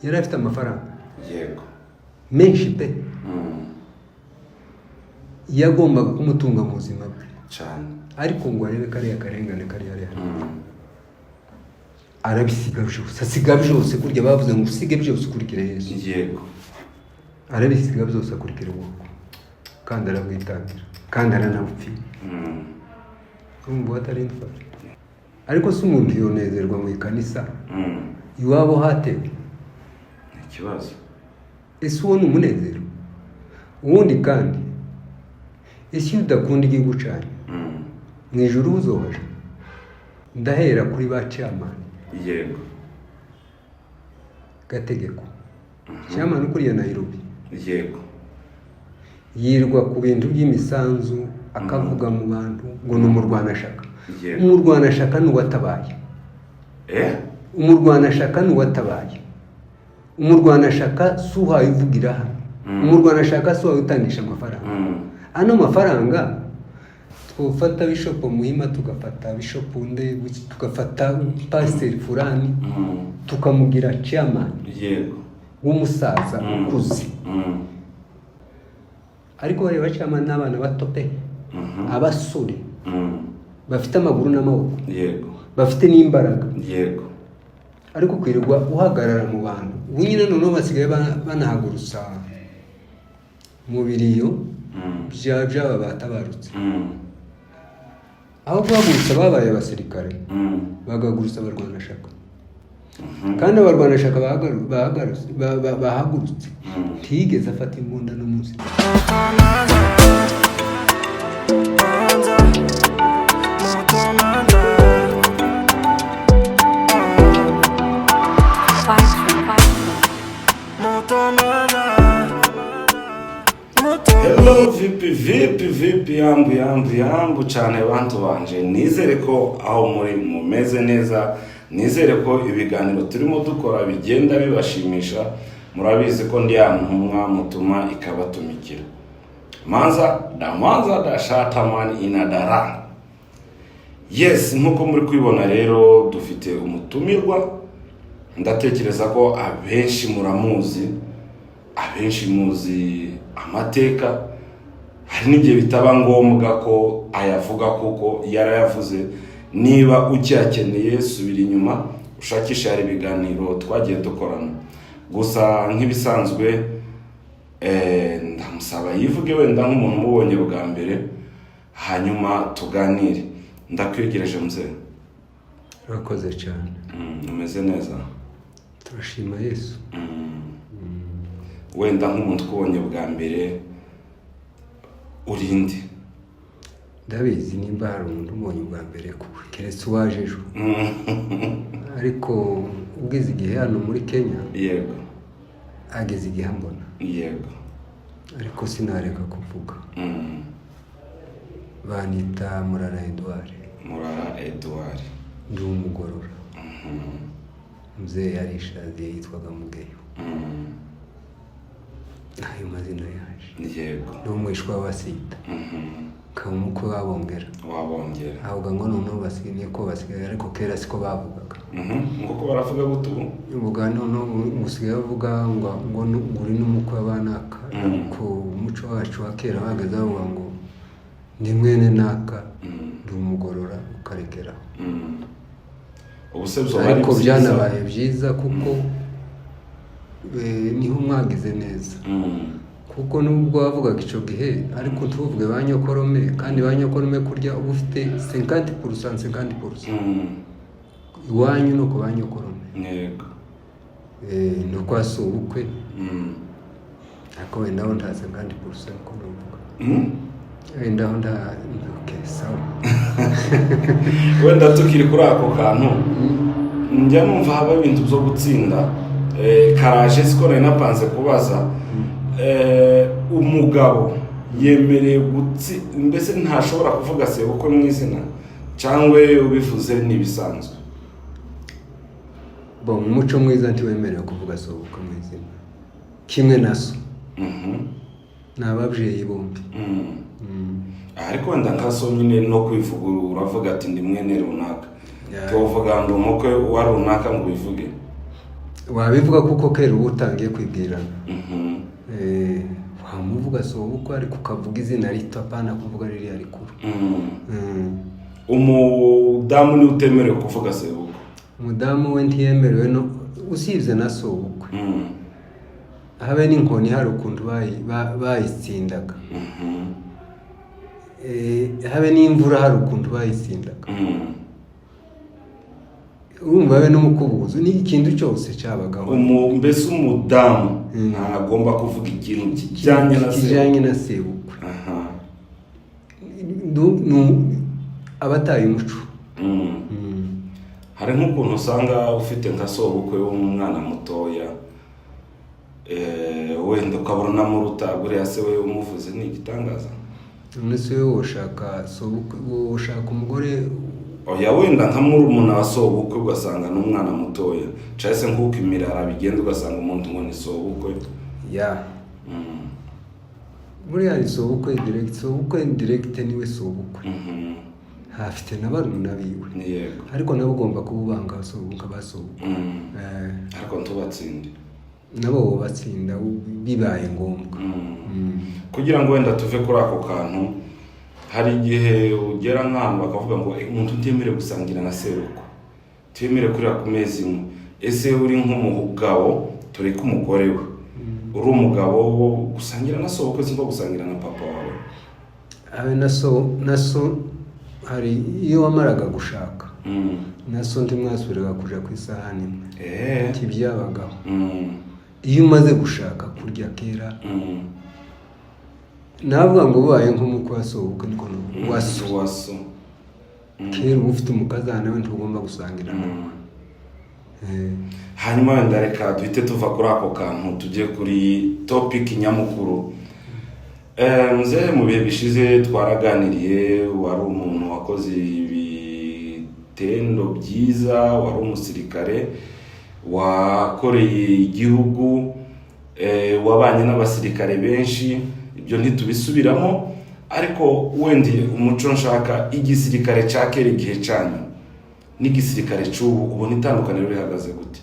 Yari afite amafaranga menshi pe, yagombaga kumutunga mu buzima bwe, ariko ngo arebe kariya karengane kari hariya, arabisiga byose, asiga byose. Kurya bavuze ngo usige byose ukurikire Yesu. Arabisiga byose, akurikira ubwoko, kandi arabwitangira, kandi aranabupfira. Urumva atari intwari? Ariko si umuntu yonezerwa mu ikanisa iwabo hatewe? Ni ikibazo. Ese uwo ni umunezero? Ubundi kandi ese iyo udakunda igihugu cyanyu, mu ijuru uzohaja? Ndahera kuri ba chairman. Gategeko, chairman ukuriye Nairobi, yirwa ku bintu by'imisanzu, akavuga mu bantu ngo ni umurwanashaka. Umurwanashaka ni uwatabaye. Eh. Umurwanashaka ni uwatabaye. Umurwanashaka si uhaye uvugira hano. Umurwanashaka si uhaye utangisha amafaranga. Ano mafaranga twofata Bishop Muhima, tugafata Bishop Nde, tugafata Pasiteri Furani, tukamugira chairman w'umusaza ukuze. Ariko bareba chairman n'abana bato pe, abasore bafite amaguru n'amaboko, bafite n'imbaraga. Ariko kwirirwa uhagarara mu bantu, ubu nyine noneho basigaye banahagurutsa mu biriyo by'aba batabarutse. Aho guhagurutsa babaye abasirikare, bagahagurutsa abarwanashaka. Kandi abarwanashaka bahagurutse ntiyigeze afata imbunda n'umunsi. Manza, moto manza. Five, five. Moto manza. Moto. Hello, vipi vipi vipi, yambu yambu yambu cyane bantu banje. Nizere ko aho muri mumeze neza, nizere ko ibiganiro turimo dukora bigenda bibashimisha. Murabizi ko ndi ya ntumwa mutuma ikabatumikira. Manza da manza da shataman inadara. Yes, nkuko muri kwibona rero, dufite umutumirwa. Ndatekereza ko abenshi muramuzi, abenshi muzi amateka. Hari n'igihe bitaba ngombwa ko ayavuga kuko yarayavuze. Niba ucyakeneye, subira inyuma ushakishe, hari ibiganiro twagiye dukorana. Gusa nk'ibisanzwe, ndamusaba yivuge, wenda nk'umuntu umubonye bwa mbere, hanyuma tuganire. Ndakwegereje, mzee. Urakoze cyane. Umeze neza? Turashima Yesu. Wenda nk'umuntu ukubonye bwa mbere, urinde? Ndabizi, nimba hari umuntu umubonye bwa mbere, keretse uwaje ejo, ariko ugeze igihe hano muri Kenya, ageze igihe ambona. Ariko sinareka kuvuga. Banita Murara Edouard. Murara Edouard. Ndi umugorora. Muzehe yarishaziye, yitwaga Mugeyo. Ayo mazina yaje. Ni umwishwa w'Abasita, nkaba umukwe w'Abongera. Wabongera. Avuga ngo noneho basigaye niko basigaye, ariko kera siko bavugaga. Nguko baravuga gute ubu? Uvuga noneho ngo usigaye bavuga ngo uri n'umukwe w'abanaka. Ariko umuco wacu wa kera bahagaze bavuga ngo ndi mwene naka, ndi umugorora, ukarekeraho. Ubu se byoba ari Ariko byiza? byanabaye byiza kuko niho mwagize neza, kuko nubwo wavugaga icyo gihe, ariko tuvuge ba nyokorome, kandi ba nyokorome kurya uba ufite 50%, 50% iwanyu ni uko ba nyokorome. Ni uko hasi ubukwe. Ariko wenda aho nta 50% niko navuga. Wenda aho nta, okay, sawa. Wenda tukiri kuri ako kantu, njya numva haba ibintu byo gutsinda. Karaje siko nari napanze kubaza. Umugabo yemereye gutsi, mbese ntashobora kuvuga sebukwe mu izina, cyangwa ubivuze ni ibisanzwe? Bo mu muco mwiza ntiwemerewe kuvuga sobukwe mu izina, kimwe na so. Ni ababyeyi bombi. Ariko wenda nka so nyine no kwivuga, uravuga ati ndi mwene runaka. Tuvuga ndi umukwe wa runaka ngo ubivuge? Wabivuga kuko kera uba utangiye kwibwirana. Wamuvuga sobukwe, ariko ukavuga izina rito, apana kuvuga ririya rikuru. Umudamu niwe utemerewe kuvuga sebukwe? Umudamu we ntiyemerewe, no usibye na sobukwe. Habe n'inkoni hari ukuntu bayitsindaga. Habe n'imvura hari ukuntu bayitsindaga. Urumva, habe n'umukubuzo, ni ikintu cyose cyabagaho. Mbese umudamu ntagomba kuvuga ikintu kijyanye na sebukwe? Kijyanye na sebukwe. Abataye umuco. Hari nk'ukuntu usanga ufite nka sobukwe w'umwana mutoya, wenda ukabona unamuruta, buriya se we umuvuze ni igitangaza? None se wowe woshaka sobukwe, woshaka umugore? Oya, wenda nka murumuna wa sobukwe, ugasanga ni umwana mutoya, cyangwa se nk'uko imirara bigenda, ugasanga umuntu ngo ni sobukwe. Ya, buriya ni sobukwe direct, sobukwe direct niwe sobukwe. Hafite na barumuna biwe. Ariko nabo ugomba kuba ubanga sobukwe, ba sobukwe. Ariko ntubatsinde. Nabo batsinda bibaye ngombwa. Kugira ngo wenda tuve kuri ako kantu, hari igihe ugera nk'ahantu bakavuga ngo: "Eh, umuntu ntiyemerewe gusangira na sebukwe, ntiyemerewe kurira ku meza imwe." Ese uri nk'umugabo, tureke umugore we, uri umugabo wo gusangira na sobukwe si nko gusangira na papa wawe? Abe na so, na so hari iyo wamaraga gushaka, na so ntimwasubiraga kuja ku isahani imwe. Ntibyabagaho. Iyo umaze gushaka kurya kera, navuga ngo ubaye nk'umukwe wa sobukwe, niko wa so. Wa so. Kera uba ufite umukazana we, ntugomba gusangira nawe. Hanyuma wenda reka duhite tuva kuri ako kantu tujye kuri topic nyamukuru. Mzee, mu bihe bishize twaraganiriye, wari umuntu wakoze ibitendo byiza, wari umusirikare wakoreye igihugu, wabanye n'abasirikare benshi, ibyo ntitubisubiramo. Ariko wenda umuco nshaka, igisirikare cya kera igihe cyanyu n'igisirikare cy'ubu, ubona itandukaniro rihagaze gute?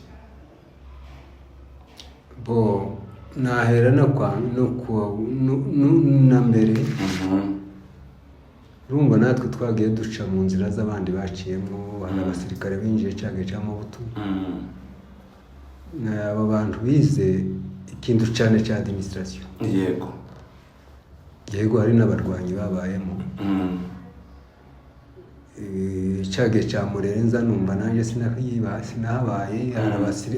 Bo nahera no kwa no kwa na mbere. Urumva natwe twagiye duca mu nzira z'abandi baciyemo. Hari abasirikare binjiye cya gihe cya Mobutu. Aba bantu bize ikintu cyane cya administration. Yego, hari n'abarwanyi babayemo. Cya gihe cya Murere nza numva nanjye sinahabaye,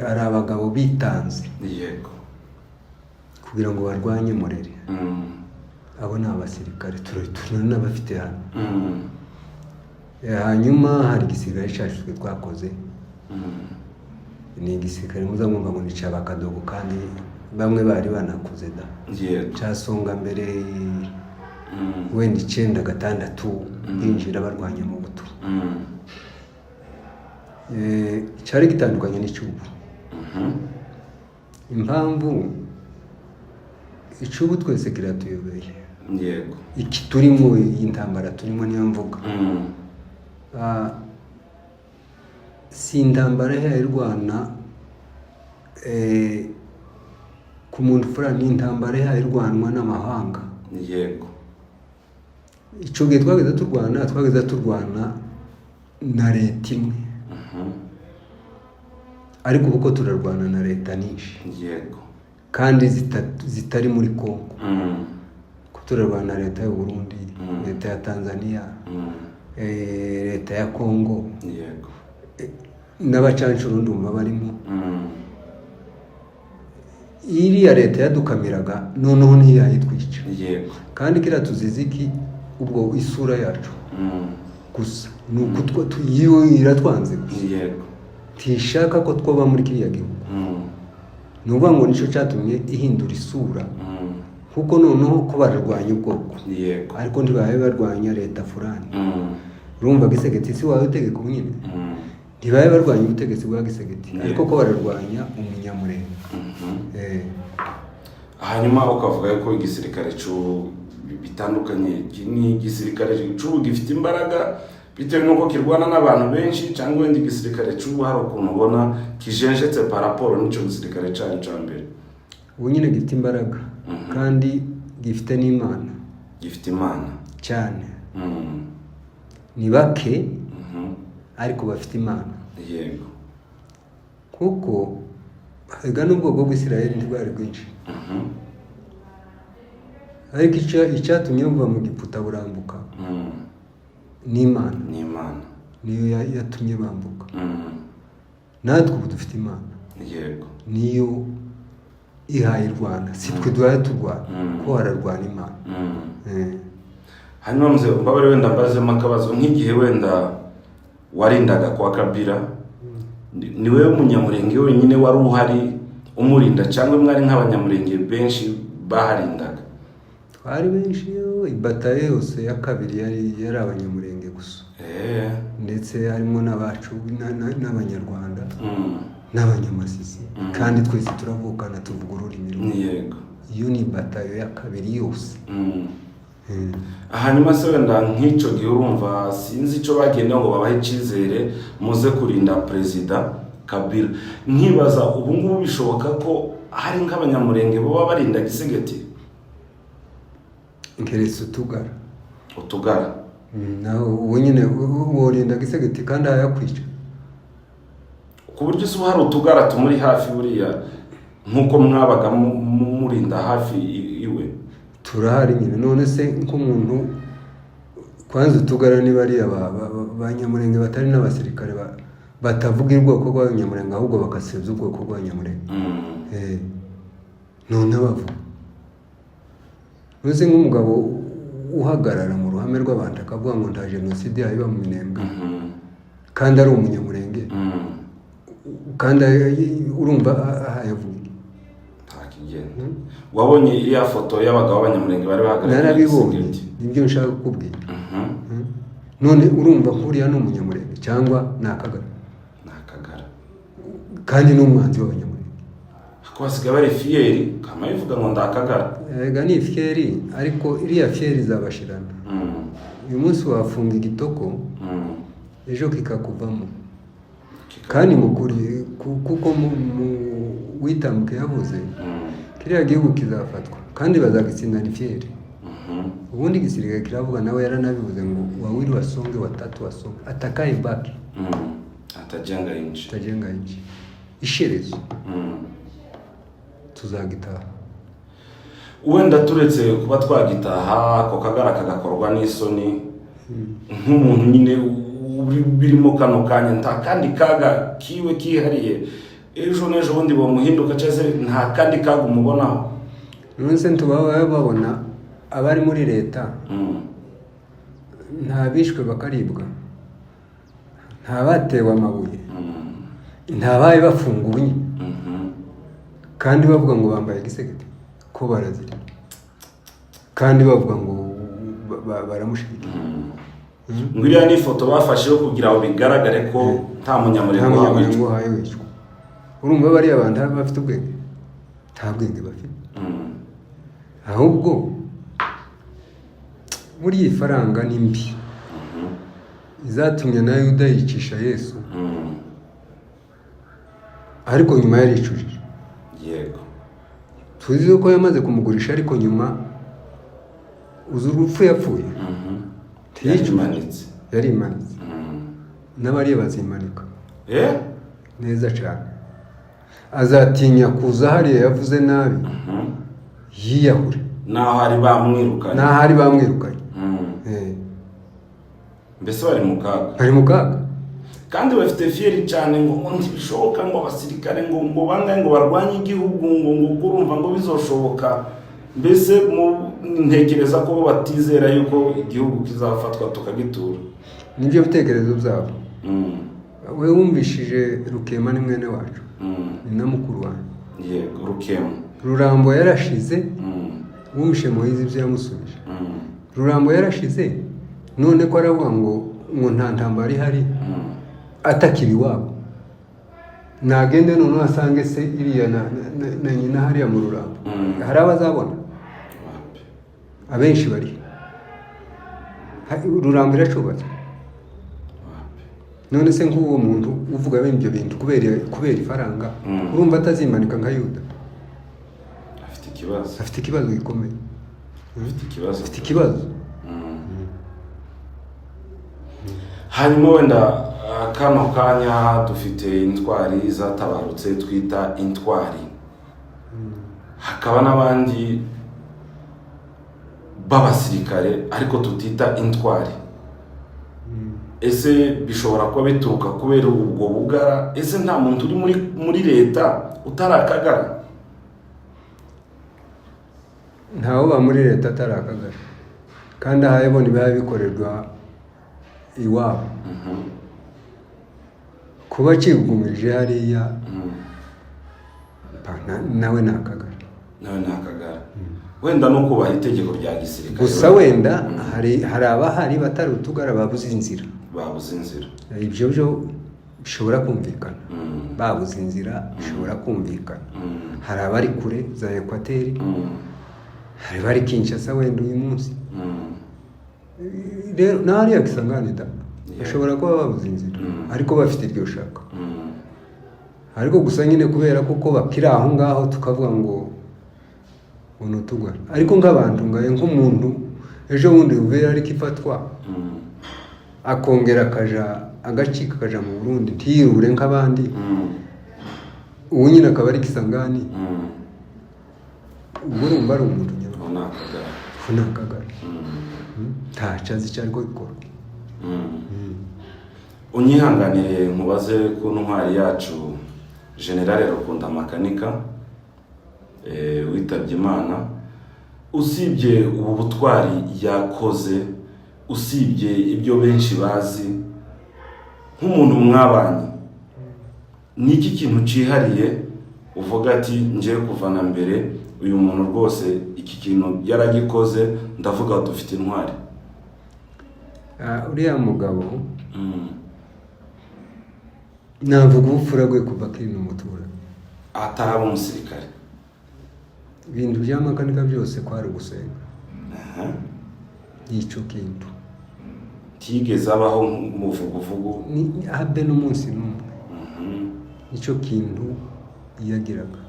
hari abagabo bitanze kugira ngo barwanye Murere. Abo ni abasirikare turi n'abafite hano. Hanyuma hari igisirikare cyacu twe twakoze. Ni igisirikare muza mwumva ngo ni cya bakadogo, kandi bamwe bari banakuze da. Cyasonga mbere, wenda 96 binjira barwanya Mobutu. Cyari gitandukanye n'icyubu. Impamvu icyubu twese kiratuyobeye. Iki turimo, iyi ntambara turimo, niyo mvuga. Si intambara ihaye irwana ku muntu fura, ni intambara ihaye irwanwa n'amahanga. Icyo gihe twageze turwana na leta imwe, ariko ubu ko turarwana na leta nyinshi kandi zitari muri Kongo, ko turarwana na leta y'u Burundi, leta ya Tanzania, leta ya Kongo, n'abacancuro ndumva barimo. Iriya leta yadukamiraga noneho ntiyayitwica. Kandi kiriya tuzizi iki, ubwo isura yacu gusa ni ukutwa iyo iratwanze gusa, ntishaka ko twaba muri kiriya gihugu. Ni ukuvuga ngo nicyo cyatumye ihindura isura, kuko noneho ko bararwanya ubwoko, ariko ntibabe barwanya leta furani. Urumva Tshisekedi si wawe utegeka ubu nyine? Ntibabe barwanya ubutegetsi bwa Tshisekedi, ariko ko bararwanya umunyamurenge. Hanyuma ukavuga ko igisirikare cy'ubu bitandukanye, ni igisirikare cy'ubu gifite imbaraga. Bitewe n'uko kirwana n'abantu benshi, cyangwa wenda igisirikare cy'ubu hari ukuntu ubona kijenjetse par rapport n'icyo gisirikare cyanyu cya mbere? Ubu nyine gifite imbaraga kandi gifite n'Imana. Gifite Imana. Cyane. Ni bake, ariko bafite Imana. Kuko ega n'ubwoko bw'Isirayeli ntibwari bwinshi, ariko icyatumye buva mu Giputa burambuka ni Imana. Ni Imana. Niyo yatumye bambuka. Natwe ubu dufite Imana. Niyo ihaye irwana, si twe duhaye turwana, ko hararwana Imana. Hanyuma mzee, mbabare wenda mbazemo akabazo. Nk'igihe wenda warindaga kwa Kabila, ni wowe Munyamurenge wenyine wari uhari umurinda, cyangwa mwari nk'Abanyamurenge benshi baharindaga? Twari benshi. Yo ibatayo yose ya kabiri yari Abanyamurenge gusa, ndetse harimo n'abacu n'Abanyarwanda n'Abanyamasisi, kandi twese turavukana, tuvuga ururimi rumwe. Iyo ni batayo ya kabiri yose. Hanyuma se wenda nk'icyo gihe, urumva sinzi icyo bagenda ngo babahe icyizere muze kurinda Perezida Kabila, nkibaza ubu ngubu bishoboka ko hari nk'Abanyamurenge baba barinda Tshisekedi? Nkeretse utugara. Utugara. Naho ubu nyine worinda Tshisekedi kandi ayakwica? Ku buryo se ubu hari utugara tumuri hafi buriya nk'uko mwabaga murinda hafi iwe? Turahari nyine. None se nk'umuntu kwanza utugara niba ari Abanyamurenge batari n'abasirikare, batavuga ubwoko bw'Abanyamurenge, ahubwo bagasebya ubwoko bw'Abanyamurenge. None bavuga ntuzi nk'umugabo uhagarara mu ruhame rw'abantu akavuga ngo nta jenoside yayo iba mu Minembwe, kandi ari Umunyamurenge, kandi urumva ahayavuga? Nta kigenda. Wabonye iriya foto y'abagabo b'Abanyamurenge bari bahagarariye Narabibonye. Tshisekedi? Nibyo nshaka kukubwira. None urumva ko uriya ni Umunyamurenge cyangwa ni akagara? Ni akagara. Kandi ni umwanzi w'Abanyamurenge. Ko basigaye bari fier, kama bivuga ngo ndakagara. Erega ni fierté, ariko iriya fierté izabashirana. Uyu munsi wafunga igitoko, ejo kikakuvamo. Kandi mu kuri, kuko mu witambuke yavuze, kiriya gihugu kizafatwa kandi bazagitsinda, ni fierté. Ubundi igisirikare kiravuga, nawe yaranabivuze ngo wawili wasonge, watatu wasonge, atakaye baki Atajenga nchi. Atajenga nchi. Isherezo tuzagitaha. Wenda turetse kuba twagitaha, ako kagara kagakorwa n'isoni, nk'umuntu nyine birimo kano kanya, nta kandi kaga kiwe kihariye ejo n'ejo bundi bamuhinduka, cyangwa se nta kandi kaga umubonaho? None se ntubaba babona abari muri leta? Nta bishwe bakaribwa, nta batewe amabuye, nta baye bafunguye, kandi bavuga ngo bambaye Tshisekedi, ko barazira, kandi bavuga ngo baramushyigikiye. Ngo iriya ni ifoto bafashe yo kugira ngo bigaragare ko nta Munyamurenge Nta Munyamurenge wicwa. Uhaye wicwa. Urumva bariya bantu bafite ubwenge? Nta bwenge bafite. Ahubwo buriya ifaranga ni mbi, izatumye na Yuda yicisha Yesu, ariko nyuma yaricujije. Tuzi ko yamaze kumugurisha, ariko nyuma uzi urupfu yapfuye. Ntiyicujije. Yarimanitse. Yarimanitse. N'abariya bazimanika. Neza cyane. Azatinya kuza hariya yavuze nabi, yiyahure. Naho hari bamwirukanye. N'ahari bamwirukanye. Mbese bari mu kaga. Bari mu kaga. Kandi bafite fierté cyane ngo ntibishoboka ngo abasirikare ngo bangahe ngo barwanye igihugu, ngo urumva ngo bizoshoboka. Mbese mu ntekereza ko bo batizera yuko igihugu kizafatwa tukagitura. Nibyo bitekerezo byabo. We wumvishije Rukema ni mwene wacu, ni na mukuru wanjye. Yego, Rukema. Rurambo yarashize. Wumvishe Moyizi ibyo yamusubije? Rurambo yarashize, none ko aravuga ngo nta ntambara ihari, atakiri iwabo, nagende noneho asange se iriya na nyina hariya mu Rurambo. Hari abazabona? Wapi. Abenshi bari Rurambo iracubatse. None se nk'uwo muntu uvuga bene ibyo bintu kubera ifaranga, urumva atazimanika nka Yuda? Afite ikibazo. Afite ikibazo gikomeye. Afite ikibazo. Afite ikibazo. Hanyuma wenda kano kanya dufite intwari zatabarutse twita intwari, hakaba n'abandi b'abasirikare ariko tutita intwari. Ese bishobora kuba bituruka kubera ubwo bugara? Ese nta muntu uri muri leta utari akagara? Ntawe uba muri leta atari akagara, kandi ahayabona ibiba bikorerwa iwabo. Kuba akigumije hariya, nawe ni akagara. Nawe ni akagara, wenda no kubaha itegeko rya gisirikare. Gusa wenda hari abahari batari utugara, babuze inzira. Babuze inzira. Ibyo byo bishobora kumvikana. Babuze inzira bishobora kumvikana. Hari abari kure za Ekwateri, hari abari Kinshasa wenda uyu munsi. Rero na hariya Kisangani da, bashobora kuba babuze inzira, ariko bafite iryo shaka. Ariko gusa nyine kubera kuko bakiri aho ngaho, tukavuga ngo ni utugara. Ariko nk'abantu ngaye, nk'umuntu ejo bundi Uvira ariko ifatwa, akongera akaja agacika, akaja mu Burundi, ntiyirure nk'abandi, ubu nyine akaba ari Kisangani, ubwo urumva ari umuntu nyabwo? Ubu ni akagara. Ubu ni akagara. Ntacyo azi icyo ariko gikora. Unyihanganire nkubaze ku ntwari yacu, Generale Rukunda Makanika, witabye Imana. Usibye ubu butwari yakoze, usibye ibyo benshi bazi, nk'umuntu mwabanye, ni iki kintu cyihariye uvuga ati: "Ngiye kuva na mbere, uyu muntu rwose iki kintu yaragikoze, ndavuga dufite intwari"? Ah, uriya mugabo, navuga ubupfura bwe kuva akiri n'umuturanyi. Ataraba umusirikare. Ibintu bya Makanika byose kwari ugusenga. Nicyo kintu. Ntiyigeze abaho nk'umuvuguvugu. Ni habe n'umunsi n'umwe. Nicyo kintu yagiraga.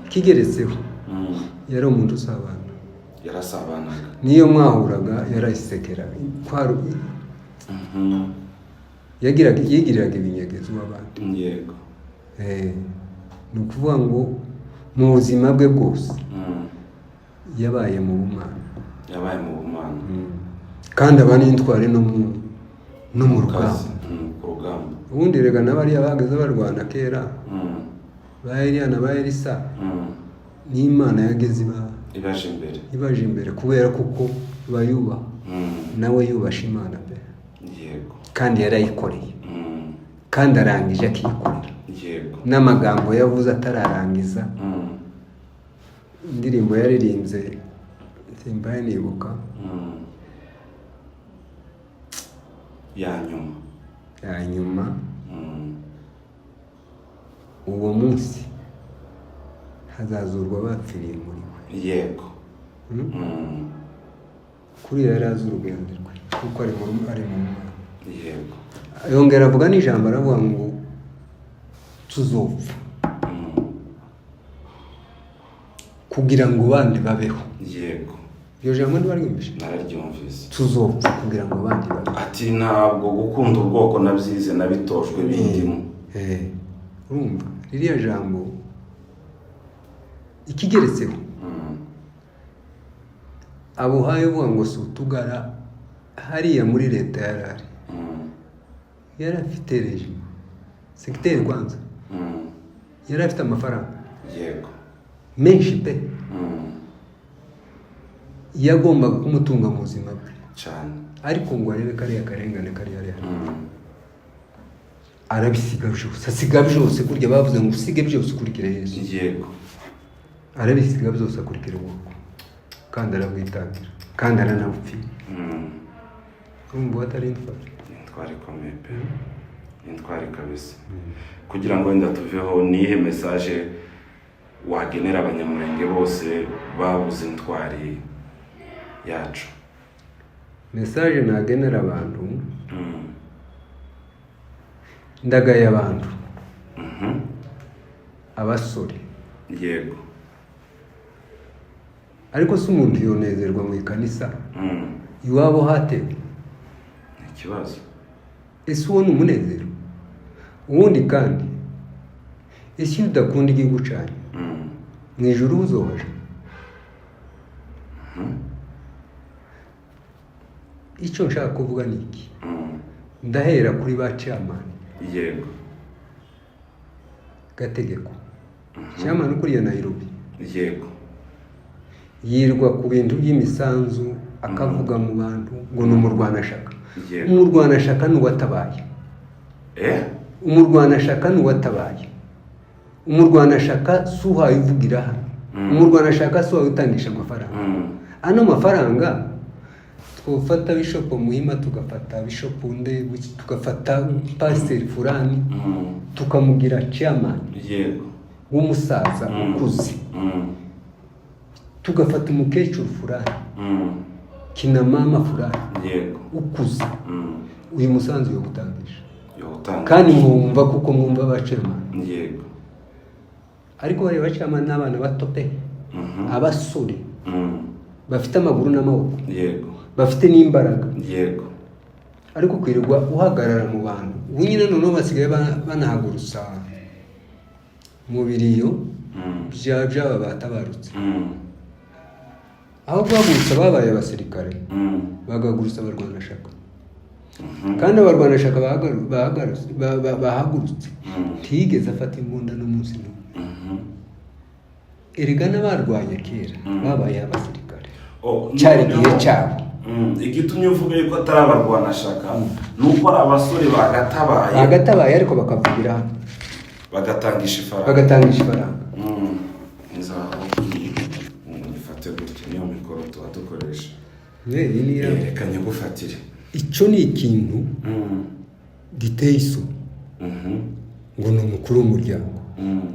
Kigeretseho, yari umuntu usabana. Yarasabanaga. Niyo mwahuraga yarayisekera. Kwari yagiraga, yigiriraga ibinyegezo w'abandi. Ni ukuvuga ngo mu buzima bwe bwose yabaye mu bumana. Yabaye mu bumana. Kandi aba n'intwari no mu rugamba. Kazi. Ku rugamba. Ubundi rega na bariya bageze barwana kera, ba Eliya na ba Elisa, n'Imana yageze iba ibaje imbere. Ibaje imbere kubera kuko bayubaha. Nawe yubasha Imana pe. Kandi yarayikoreye. Kandi arangije akiyikorera. N'amagambo yavuze atararangiza, indirimbo yaririmbye simbaye nibuka. Ya nyuma. Ya nyuma. Uwo munsi hazazurwa bapfiriye muri we. Kuri yari azi urugendo rwe kuko ari mu Mana. Yongera avuga n'ijambo, aravuga ngo tuzopfa kugira ngo bandi babeho. Iryo jambo ntibaryumvise? Nararyumvise. Tuzopfa kugira ngo abandi babeho. Ati: "Ntabwo gukunda ubwoko nabyize, nabitojwe, bindimo." Urumva ririya jambo ikigeretseho, abuhaye uvuga ngo si utugara hariya muri leta yarari, yari afite régime segiteri kwanza, yari afite amafaranga menshi pe, yagombaga kumutunga mu buzima bwe. Ariko ngo arebe kariya karengane kari hariya, arabisiga byose, asiga byose. Kurya bavuze ngo usige byose ukurikire Yesu. Arabisiga byose akurikira ubwoko, kandi arabwitangira, kandi aranabupfira. Urumva uwo atari intwari? Ni intwari ikomeye pe, ni intwari kabisa. Kugira ngo wenda tuveho, ni iyihe message wagenera Abanyamurenge bose babuze intwari yacu? Message nagenera abantu, Ndagaye abantu, abasore. Ariko se umuntu yonezerwa mu ikanisa iwabo hatewe? Ni ikibazo. Ese uwo ni umunezero? Ubundi kandi ese iyo udakunda igihugu cyanyu, mu ijuru uzohaja? Icyo nshaka kuvuga ni iki? Ndahera kuri ba chairman. Gategeko, chairman ukuriye Nairobi, yirwa ku bintu by'imisanzu, akavuga mu bantu ngo ni umurwanashaka. Umurwanashaka ni uwatabaye. Umurwanashaka ni uwatabaye. Umurwanashaka si uhaye uvugira hano. Umurwanashaka si uhaye utangisha amafaranga. Ano mafaranga twafata Bishop Muhima, tugafata Bishop Nde, tugafata Pasiteri Furani, tukamugira chairman w'umusaza ukuze, tugafata umukecuru Furani, kina mama Furani ukuze, uyu musanzu yo gutangisha Yawutanga. kandi mwumva, kuko mwumva ba chairman. Ariko bareba chairman n'abana bato pe, abasore bafite amaguru n'amaboko, bafite n'imbaraga, ariko kwirirwa uhagarara mu bantu. Ubu nyine noneho basigaye banahagurutsa mu biriyo by'aba batabarutse. Aho guhagurutsa babaye abasirikare, bagahagurutsa abarwanashyaka. Kandi abarwanashyaka bahagurutse ntiyigeze afata imbunda n'umunsi n'umwe. Erega n'abarwanye kera babaye abasirikare. Oh, Cyari igihe cyabo. Igitumye uvuga yuko atari abarwanashyaka ni uko ari abasore bagatabaye. Bagatabaye, ariko bakavugira hano. Bagatangisha ifaranga. Bagatangisha ifaranga. Nzaho ngifate gutya, niyo mikoro tuba dukoresha. Eh, iyi ni iya- Reka nyigufatire. Icyo ni ikintu giteye isoni, ngo ni umukuru w'umuryango,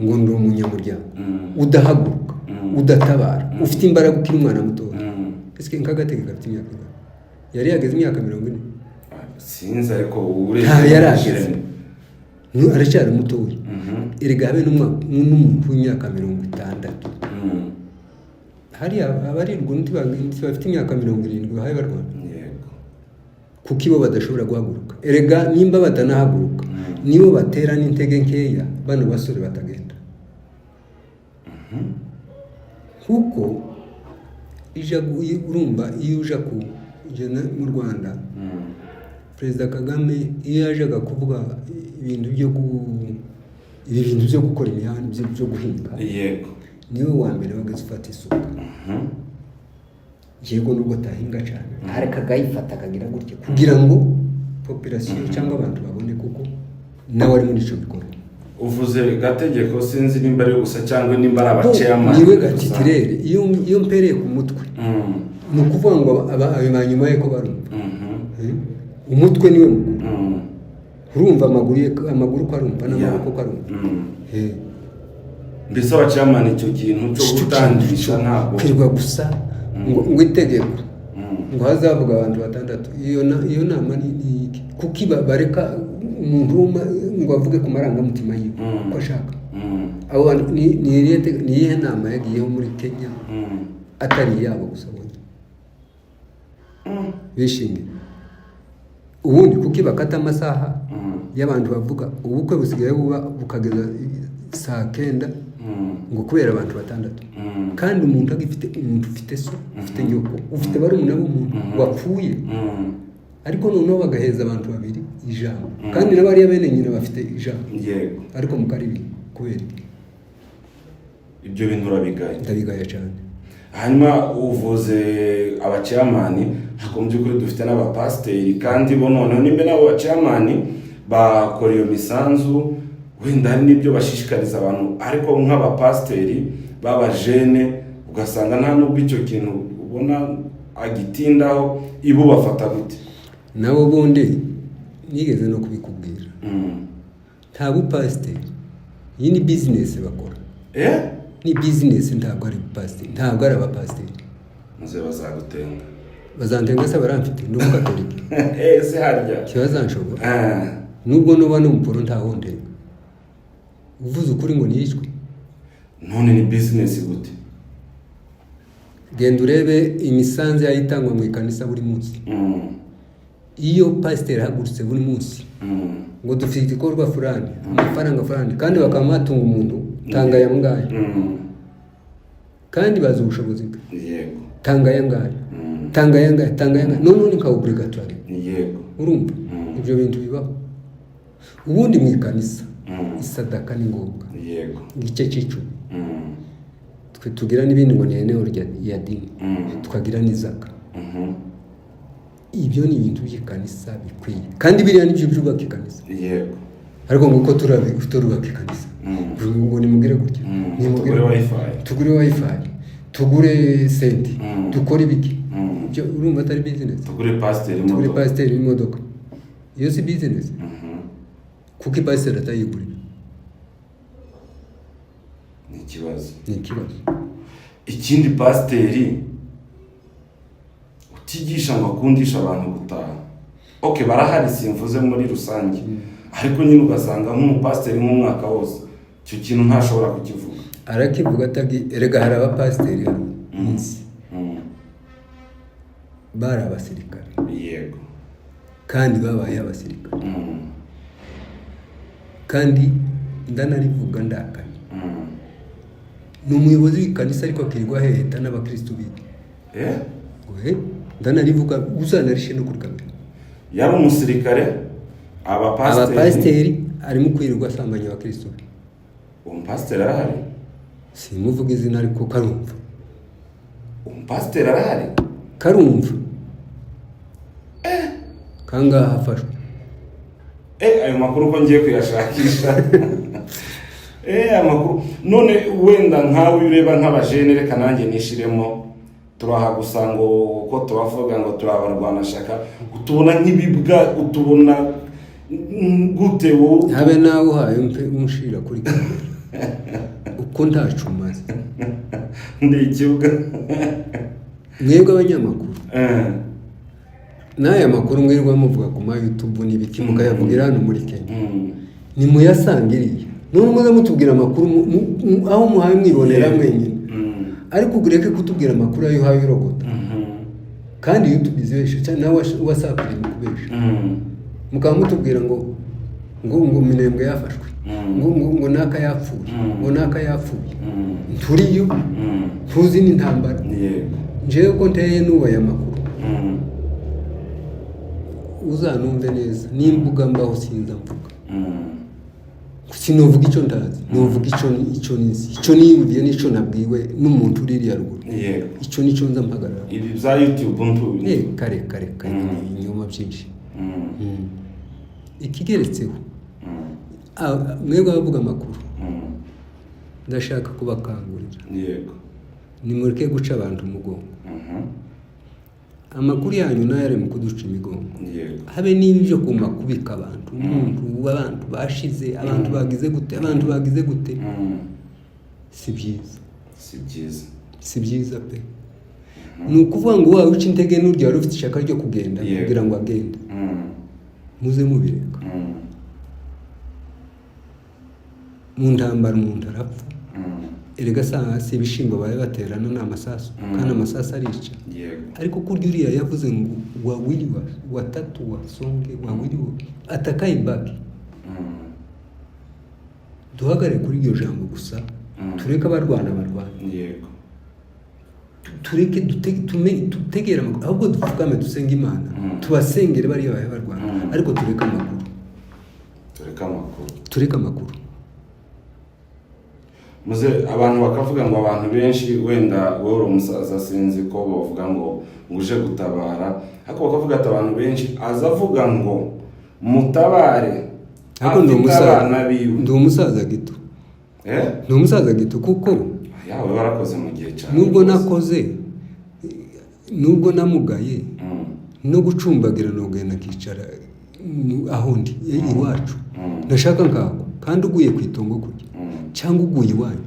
ngo ndi umunyamuryango, udahaguruka, udatabara, ufite imbaraga ukiri umwana mutoya. Ese nk'agatege gafite imyaka ingana? Yari yageze imyaka 40? Sinzi, ariko urebye Nta yari ageze. Aracyari mutoya. Erega habe n'umuntu w'imyaka 60, hariya abarirwa bafite imyaka 70 bahaye barwana. Kuko ibo badashobora guhaguruka. Erega nimba badanahaguruka, nibo batera n'intege nkeya bano basore batagenda, kuko ija urumva iyo uja ku ijana mu Rwanda, Perezida Kagame iyo yajaga kuvuga ibintu byo ibi bintu byo gukora imihanda, byo guhinga, niwe wa mbere wageze ufata isuka. Yego, nubwo atahinga cyane, ariko akayifata akagira gutya kugira ngo population cyangwa abantu babone, kuko nawe ari muri icyo gikorwa. Uvuze Gategeko, sinzi nimba ari gusa cyangwa nimba ari abachairman Niwe gusa. Gatitirere. Iyo mpereye ku mutwe, ni ukuvuga ngo aba nyuma ye ko barumva. Umutwe niwe mukuru. Urumva amaguru ye, amaguru ko arumva n'amaboko ko arumva. Mbese abachairman icyo kintu cyo gutangisha ntabwo Kwirwa gusa ngo itegeko ngo hazavuga abantu batandatu, iyo nama ni iki? Kuki bareka umuntu ngo avuge ku marangamutima yiwe uko ashaka? Abo bantu ni iyihe nama yagiyeho muri Kenya atari iyabo gusa bonyine bishingiye? Ubundi kuki bakata amasaha y'abantu bavuga? Ubukwe busigaye buba bukageza saa 9 ngo kubera abantu batandatu, kandi umuntu agifite, umuntu ufite so, ufite nyoko, ufite barumuna b'umuntu wapfuye, ariko noneho bagaheza abantu babiri ijambo, kandi n'abariya bene nyina bafite ijambo. Ariko mukaribi kubera iki? Ibyo bintu urabigaye. Ndabigaya cyane. Hanyuma uvuze abachairman, ariko mu by'ukuri dufite n'abapasiteri, kandi bo noneho nimba n'abo bachairman bakora iyo misanzu, wenda hari n'ibyo bashishikariza abantu, ariko nk'abapasiteri b'abajene ugasanga nta n'ubwo icyo kintu ubona agitindaho, ibo bafata gute? Nawe ubundi nigeze no kubikubwira, nta bupasiteri, iyi ni business bakora. Ni business, ntabwo ari bupasiteri, ntabwo ari abapasiteri. Muze bazagutenga. Bazantenga se? Baramfite, ndi umukatolika. Ese harya Ntibazanshobora. Nubwo nuba n'umuporo ntawondenga, uvuze ukuri ngo niyicwe. None ni business gute? Genda urebe imisanzu yayitangwa mu ikanisa buri munsi. Iyo pasiteri ahagurutse buri munsi ngo dufite igikorwa fulani, amafaranga fulani, kandi bakaba batunga umuntu, tanga aya ngaya, kandi bazi ubushobozi bwe. Tanga aya ngaya, tanga aya ngaya, tanga aya ngaya, noneho ni nka obligatoire. Urumva? Ibyo bintu bibaho ubundi mu ikanisa. Isadaka ni ngombwa, igice cy'icumi. Twe tugira n'ibindi ngo ni eneo ya dini, tukagira n'izaka. Ibyo ni ibintu by'ikanisa bikwiye, kandi biriya nibyo byubaka ikanisa. Ariko ngo uko turubaka ikanisa, ngo nimugire gutya, nimugire Tugure wifi. Tugure wifi, tugure senti, dukore ibiki. Ibyo urumva atari business? Tugure pasiteri Tugure imodoka. Pasiteri n'imodoka, iyo si business? Kuko ipasiteri atayigurira? Ni ikibazo. Ni ikibazo. Ikindi, pasiteri utigisha ngo akundishe abantu gutaha, ok, barahari, simvuze muri rusange, ariko nyine ugasanga nk'umupasiteri nk'umwaka wose icyo kintu ntashobora kukivuga. Arakivuga atagi. Erega hari abapasiteri hano munsi bari abasirikare, kandi babaye abasirikare, kandi ndanarivuga ndakaye. Ni umuyobozi w'ikanisa, ariko akirirwa aheheta n'abakristu biwe. Eh? Ngo he, ndanarivuga, uzanarishe no kuri kamera. Yari umusirikare, abapasiteri. Abapasiteri, arimo kwirirwa asambanya abakristu be. Uwo mupasiteri arahari? Simuvuga izina, ariko karumva. Uwo mupasiteri arahari? Karumva kangaha hafashwe. Ayo makuru ko ngiye kuyashakisha? Amakuru none wenda nkawe iyo ureba nk'abajene, reka nanjye nishiremo, turaha gusa ngo uko tubavuga ngo turi abarwanashyaka, utubona nk'ibibwa, utubona gute wowe? Habe nawe uhaye umpe unshira kuri kamera uko ntacu umaze. Ndi ikibuga. Mwebwe abanyamakuru, n'aya makuru mwirirwa muvuga ku ma YouTube n'ibiki, mukayavugira hano muri Kenya, nimuyasanga iriya. None muze mutubwira amakuru aho muhaye mwibonera mwenyine, ariko ureke kutubwira amakuru ayo uhaye urogota. Kandi YouTube izibesha cyane, nawe WhatsApp iri mu kubesha. Mukaba mutubwira ngo Minembwe yafashwe, ngo naka yapfuye, ngo naka yapfuye. Nturiyo, ntuzi n'intambara. Njyewe ko nteye nubaye amakuru, uzanumve neza, nimbuga mbaho sinza mvuga. Sinuvuga icyo ndazi, nuvuga icyo nizi, icyo niyumviye n'icyo nabwiwe n'umuntu uri iriya ruguru. Icyo nicyo nza mpagarara. Ibi bya YouTube ntu Kare kare kare, ni ibinyoma byinshi. Ikigeretseho, mwebwe abavuga amakuru, ndashaka kubakangurira, nimureke guca abantu umugongo. Amakuru yanyu nayo ari mu kuduca imigongo. Habe n'ibi byo kuma kubika abantu, umuntu, abantu bashize, abantu bagize gute, abantu bagize gute, si byiza. Si byiza. Si byiza pe. Ni ukuvuga ngo waba uca intege n'urya wari ufite ishyaka ryo kugenda kugira ngo agende. Muze mubireka. Mu ntambara umuntu arapfa. Erega si ibishimbo bari baterana, ni amasasu, kandi amasasu arica. Ariko kurya uriya yavuze ngo wawili watatu wasonge, wawili atakayibaki. Duhagarare kuri iryo jambo gusa. Tureke abarwana barwana. Tureke dutegere amakuru, ahubwo dupfukame dusenge Imana, tubasengere bariya bahe barwana, ariko tureke amakuru. Tureke amakuru. Tureke amakuru. Muze abantu bakavuga ngo abantu benshi, wenda wowe uri umusaza, sinzi ko bavuga ngo uje gutabara, ariko bakavuga ati abantu benshi aza avuga ngo mutabare, Ariko ndi afite umusaza. abana biwe. Ndi umusaza gito. Eh? Ndi umusaza gito kuko Yawe warakoze mu gihe cyawe. nubwo nakoze, nubwo namugaye, no gucumbagira nogenda nkicara aho ndi iwacu, ndashaka nkako, kandi uguye ku itongo kurya cyangwa uguye iwanyu,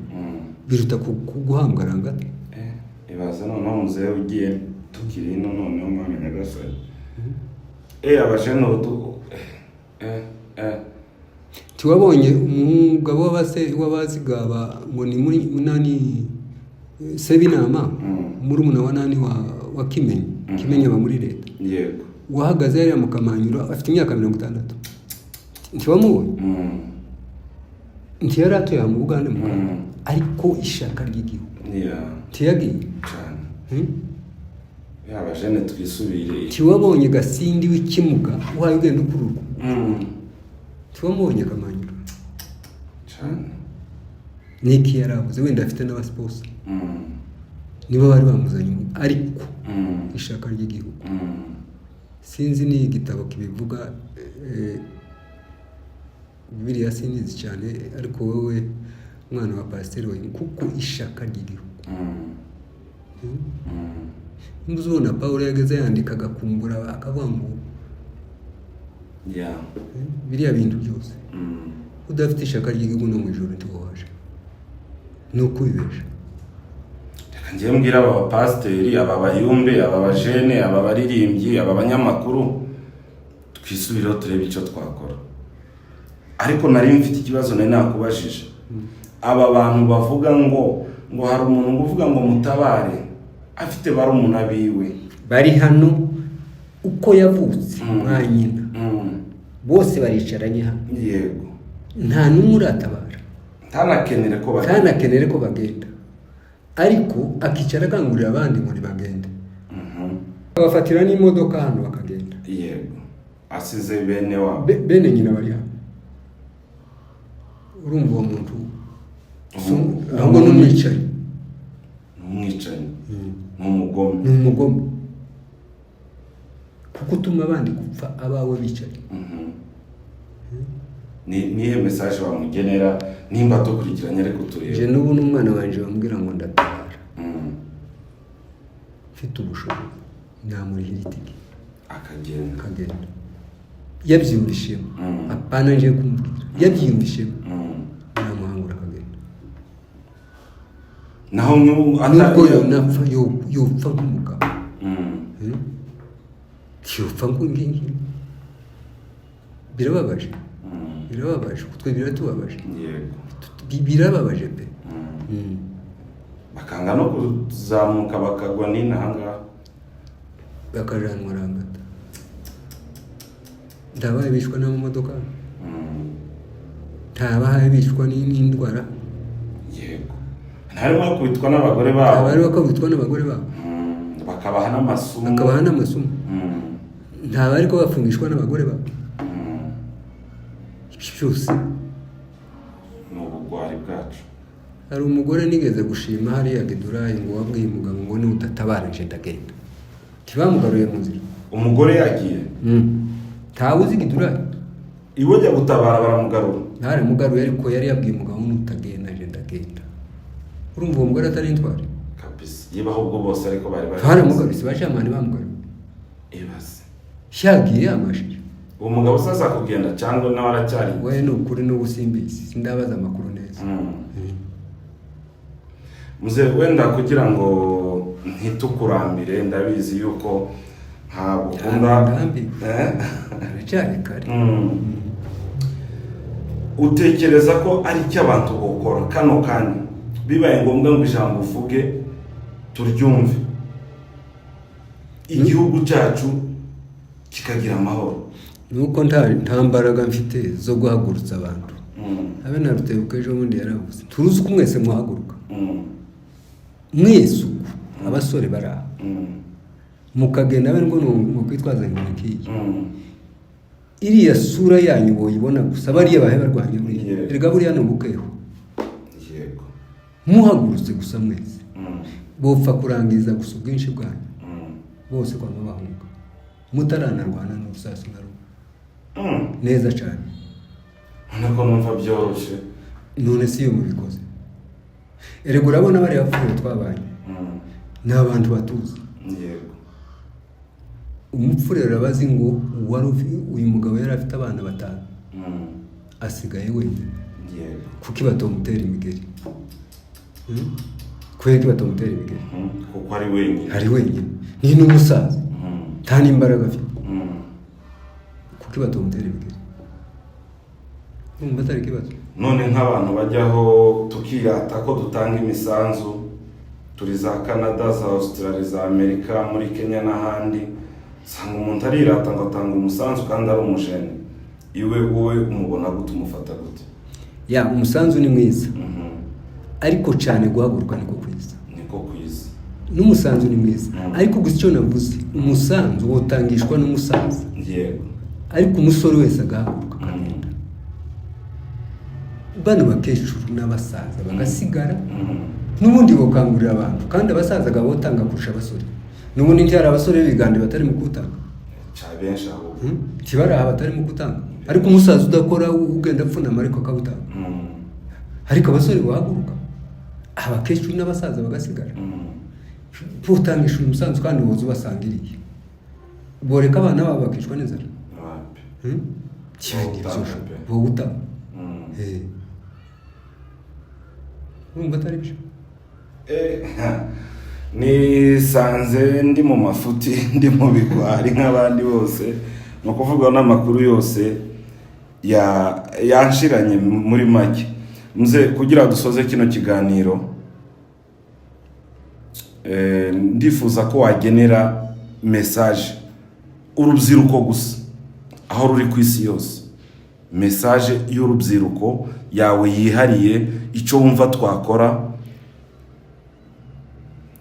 biruta kuguhambwa rangata. Ibaze noneho muzehe ugiye tukiri ino, noneho mwana nyagasani, abajene ubu Ntiwabonye umugabo w'abazigaba ngo ni muri nani, Sebinama, murumuna wa nani wa Kimenyi? Kimenyi aba muri leta. Wahagaze hariya mu Kamanyura, afite imyaka 60, ntiwamubonye? Ntiyari atuye aha mu Bugande mu Kamanyura? Ariko ishaka ry'igihugu, ntiyagiye? Cyane. Hmm? Yaba jene, twisubire. Ntiwabonye Gasindi w'ikimuga uhaye ugenda ukururwa? Ntiwamubonye Kamanyura? Cyane. Niki yarabuze? Wenda afite n'abasiposa, nibo bari bamuzanye, ariko ishaka ry'igihugu. Sinzi ni igitabo kibivuga, Bibiliya sinzi cyane, ariko wowe umwana wa pasiteri we, kuko ishaka ry'igihugu. Nimba uzubona Paul yageze yandika agakumbura akavuga ngo biriya bintu byose. Udafite ishaka ry'igihugu, no mu ijoro ntiwaje, ni ukwibesha. Reka njye mbwira aba bapasiteri, aba bayumbe, aba bajene, aba baririmbyi, aba banyamakuru, twisubireho turebe icyo twakora. Ariko nari mfite ikibazo nari nakubajije. Aba bantu bavuga ngo hari umuntu uvuga ngo mutabare, afite barumuna biwe bari hano uko yavutse mwa nyina, bose baricaranye hano, nta n'umwe uratabara. Ntanakenere ko bagenda. Ntanakenere ko bagenda, ariko akicara akangurira abandi ngo ntibagende, abafatira n'imodoka hano bakagenda. Yego, asize bene wabo. Bene nyina bari hano. Urumva uwo muntu ahubwo ni umwicanyi. Ni umwicanyi, ni umugome. Ni umugome, kuko utuma abandi gupfa abawe bicaye. Ni nihe message wamugenera nimba dukurikiranye ariko Je tureba? n'ubu n'umwana wanjye bambwira ngo ndatabara, mfite ubushobozi namurihira itike akagenda. Akagenda yabyiyumvishemo. Apana nje kumubwira, yabyiyumvishemo, namuhangura akagenda. Naho nk'ubu Nubwo yonapfa, yopfa nk'umugabo. Yopfa nk'ingi. Birababaje. Birababaje, twe biratubabaje. Birababaje pe. Bakanga no kuzamuka, bakagwa n'inahangaha. Bakajanwa Rangata, ntabaye bicwa n'amamodoka, ntabaye bicwa n'indwara. Yego, ntarimo bakubitwa n'abagore babo. Ntabari bakubitwa n'abagore babo. Bakabaha n'amasumu. Bakabaha n'amasumu. Ntabari ko bafungishwa n'abagore babo. Ibyo byose ni ubugwari bwacu. Hari umugore nigeze gushima hariya Gedurayi, ngo wabwiye umugabo ngo niwudatabara nje ndagenda, ntibamugaruye mu nzira. Umugore yagiye? Ntawe uzi Gedurayi. Iwe ajya gutabara baramugarura. Baramugaruye, ariko yari yabwiye umugabo ngo nutagenda nje ndagenda. Urumva uwo mugore atari intwari? Kabisa, yiba ahubwo bose ariko bari bari Baramugaruye, si bacamani bamugaruye. Ibaze. Yagiye yamashije. Uwo mugabo se aza kugenda cyangwa nawe aracyari? We ni ukuri n'ubu simbizi, sindabaza amakuru neza. Muze wenda kugira ngo ntitukurambire, ndabizi yuko ntabwo ukunda. Ndambiwe. Eh? Haracyari kare. Utekereza ko ari icyo abantu bokora kano kanya, bibaye ngombwa ngo ijambo uvuge turyumve, igihugu cyacu kikagira amahoro? Nuko nta mbaraga mfite zo guhagurutsa abantu. Abe na Rutebuka ejo bundi yaravuze, turuzi ko mwese muhaguruka, mwese uko abasore bari aha, mukagenda abe ngo ni ukwitwaza ngo ni kiyi. Iriya sura yanyu boyibona gusa, bariya bahe barwanya buriya. Erega buriya ni ubukeho. Muhagurutse gusa mwese, bopfa kurangiza gusa ubwinshi bwanyu, bose kwama bahunga mutaranarwana n'urusasu na rumwe. Neza cyane. Ubona ko numva byoroshye. None si iyo mubikoze? Erega urabona bariya bapfuye twabanye, ni abantu batuzi. Umupfu rero abazi ngo wari uyu mugabo yari afite abana batanu, asigaye wenyine. Kuki batomutera imigeri? Kubera ko batomutera imigeri? Kuko ari wenyine. Ari wenyine, ni n'umusaza, nta n'imbaraga afite. Kuki batomutera imigeri? Urumva atari ikibazo? None nk'abantu bajyaho tukirata ko dutanga imisanzu, turi za Canada, za Australia, za Amerika, muri Kenya n'ahandi, usanga umuntu arirata ngo atanga umusanzu kandi ari umujene. Iwe wowe umubona gute, umufata gute? Ya, umusanzu ni mwiza, ariko cyane guhaguruka niko kwiza. Niko kwiza. N'umusanzu ni mwiza, ariko gusa icyo navuze, umusanzu wotangishwa n'umusaza, ariko umusore wese agahaguruka akagenda, bano bakecuru n'abasaza bagasigara. N'ubundi bokangurira abantu, kandi abasaza botanga kurusha abasore. N'ubundi ntihari abasore b'ibigande batari mu kuwutanga? Cya benshi ahubwo. Ntibari aha batari mu gutanga? Ariko umusaza udakora, ugenda apfunama, ariko akawutanga. Ariko abasore bahaguruka, abakecuru n'abasaza bagasigara. Utangisha umusanzu kandi woza ubasangiriye, boreka abana babo bakicwa n'inzara? Wapi. Hmm? Bawutanga pe. Bawutanga. Urumva atari byo? Nisanze ndi mu mafuti, ndi mu bigwari nk'abandi bose. Ni ukuvuga n'amakuru yose yanshiranye muri make. Mzee, kugira dusoze kino kiganiro, ndifuza ko wagenera message urubyiruko gusa aho ruri ku isi yose, message y'urubyiruko yawe yihariye, icyo wumva twakora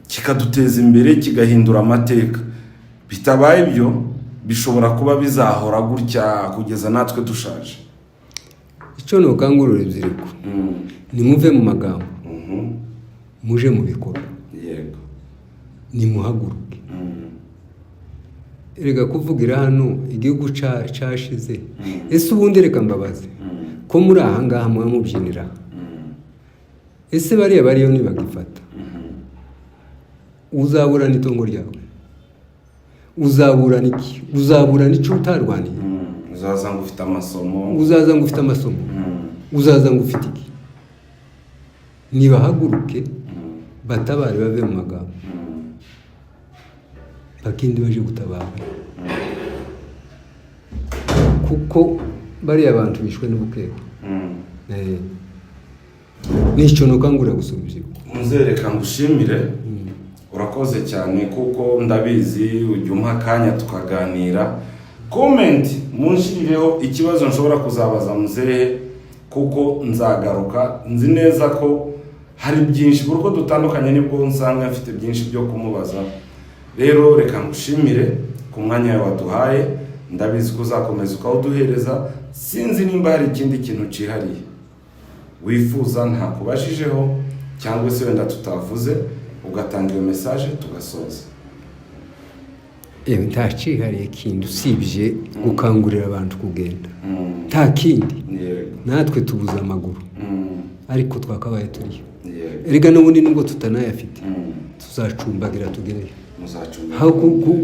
kikaduteza imbere, kigahindura amateka. Bitabaye ibyo, bishobora kuba bizahora gutya kugeza natwe dushaje. Icyo nukangurira urubyiruko, nimuve mu magambo, muje mu bikorwa. Nimuhaguruke. Erega kuvugira hano igihugu cashize. Ese ubundi reka mbabaze, ko muri aha ngaha muba mubyinira, ese bariya bariyo nibagifata, uzaburana itongo ryawe? Uzaburana iki? Uzaburana icyo utarwaniye? Uzaza ngo ufite amasomo. Uzaza ngo ufite amasomo? Uzaza ngo ufite iki? Nibahaguruke batabare, bave mu magambo, bakindi baje gutabara, kuko bariya bantu bishwe n'ubukeba. Nicyo nukangurira gusa urubyiruko. Muzereka ngushimire, urakoze cyane, kuko ndabizi ujya umpa akanya tukaganira. Comment munshirireho ikibazo nshobora kuzabaza muzehe, kuko nzagaruka. Nzi neza ko hari byinshi, buri uko dutandukanye nibwo nsanga mfite byinshi byo kumubaza. Rero reka ngushimire ku mwanya wawe waduhaye. Ndabizi ko uzakomeza ukawuduhereza. Sinzi nimba hari ikindi kintu cyihariye wifuza ntakubashijeho, cyangwa se wenda tutavuze, ugatanga iyo message tugasoza. Yewe, nta cyihariye kindi usibye gukangurira abantu kugenda, nta kindi. Natwe tubuze amaguru, ariko twakabaye turiyo. Erega n'ubundi nubwo tutanayafite, tuzacumbagira tugereyo. Muzacumbagira. Aho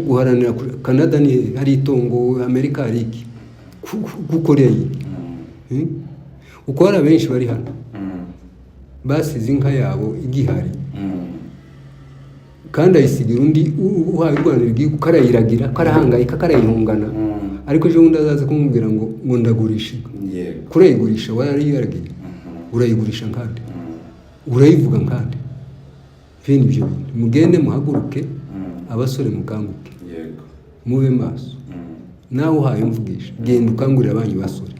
guharanira Canada ni he? Hari itongo, Amerika hari iki, gukorera iyi. Uko hari abenshi bari hano basize inka yabo igihari, kandi ayisigira undi uhaye urwanira igihugu, karayiragira, karahangayika, karayihungana, ariko ejo bundi azaza kumubwira ngo ndagurisha inka. Kurayigurisha warayiragiye, urayigurisha nkande? Urayivuga nkande? Bene ibyo bintu, mugende muhaguruke, abasore mukanguke, mube maso. Nawe uhaye umvugisha, genda ukangurire abanyu basore,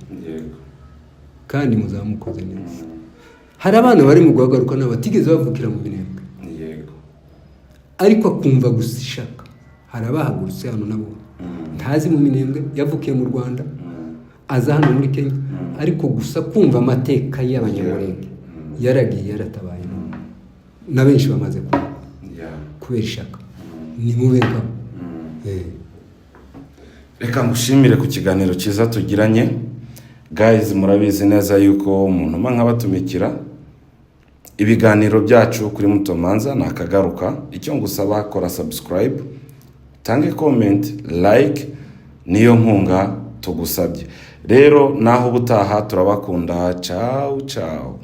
kandi muzamukoze neza. Hari abana bari mu guhaguruka nabo batigeze bavukira mu Minembwe, ariko akumva gusa ishaka. Hari abahagurutse hano nabo ntazi mu Minembwe, yavukiye mu Rwanda, aza hano muri Kenya, ariko gusa kumva amateka y'Abanyamurenge, yaragiye yaratabaye none. Na benshi bamaze kuba kubera ishaka. Nimube nkabo. Reka ngushimire ku kiganiro cyiza tugiranye. Guys, murabizi neza yuko umuntu umpa nkabatumikira ibiganiro byacu kuri Mutomanza nakagaruka. Icyo ngusaba, kora subscribe, tange comment, like, niyo nkunga tugusabye. Rero naho ubutaha, turabakunda. Ciao ciao.